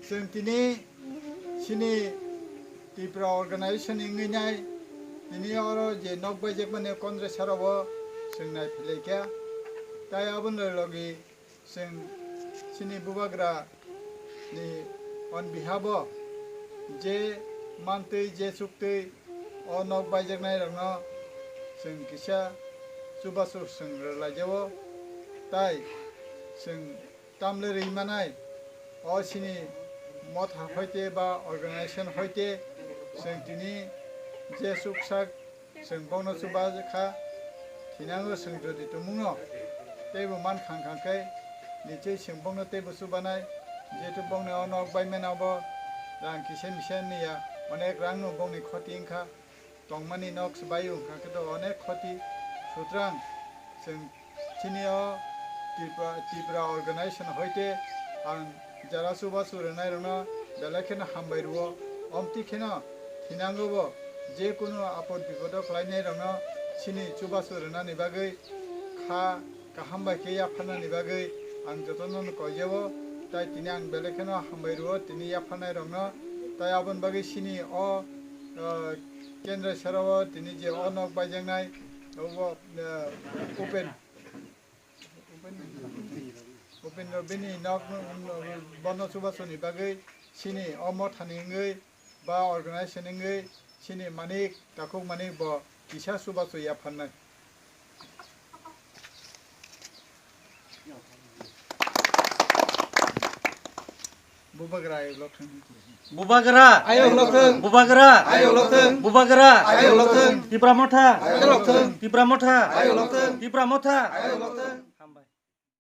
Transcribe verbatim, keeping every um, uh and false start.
Chwng tini chini Tripura organization wngwi nai, tini oro je nok baijakmani Kondresa rok bo chwng nai philai kha. Tai aboni logi chwng chini bubagra ni on behalf o je mantwi je chuktwi o nok baijaknai rokno chwng kisa chubachu chwng rwlai jao. Tai chwng tamle rwi manai, o chini motha hoite ba organization hoite chwng tini je chuksak chwng bokno chuba kha, thinango chwng jodi tongmungno teibo man khang khang khe nichoi chwng bokno teibo chubanai, jehetu bokni o nok baimani abo rang kisa misa niya, onek rangno bokni khoti wngkha. Tongmani nok swbaio hwnkha khe to onek khoti. Sutrang chwng chini o Tripura, Tripura organization hoite ang jara chubachu rwnai rokno belai kheno hambai rwo. Omtwi kheno thinango bo je kunu apod bipodo khlainai rokno chini chubachu rwnani bagwi kha kaham bai khe yapharnani bagwi ang jotono no koijao, tai tini ang belai kheno hambai rwo tini yapharnai rokno, tai aboni bagwi chini o, o, kendra sero o tini je o nok baijaknai, o, o, eh, open, open, open bini nok, bono chubachu ni bagwi chini o mothani wngwi ba organization wngwi chini manik takhuk manik bo kisa chubachu yapharnai. Bubagra ayok lokthang. Bubagra. Ayok lokthang. Bubagra. Ayok lokthang. Bubagra. Ayok lokthang. Tipra Motha. Ayok lokthang. Tipra Motha. Ayok lokthang. Tipra Motha. Ayok lokthang.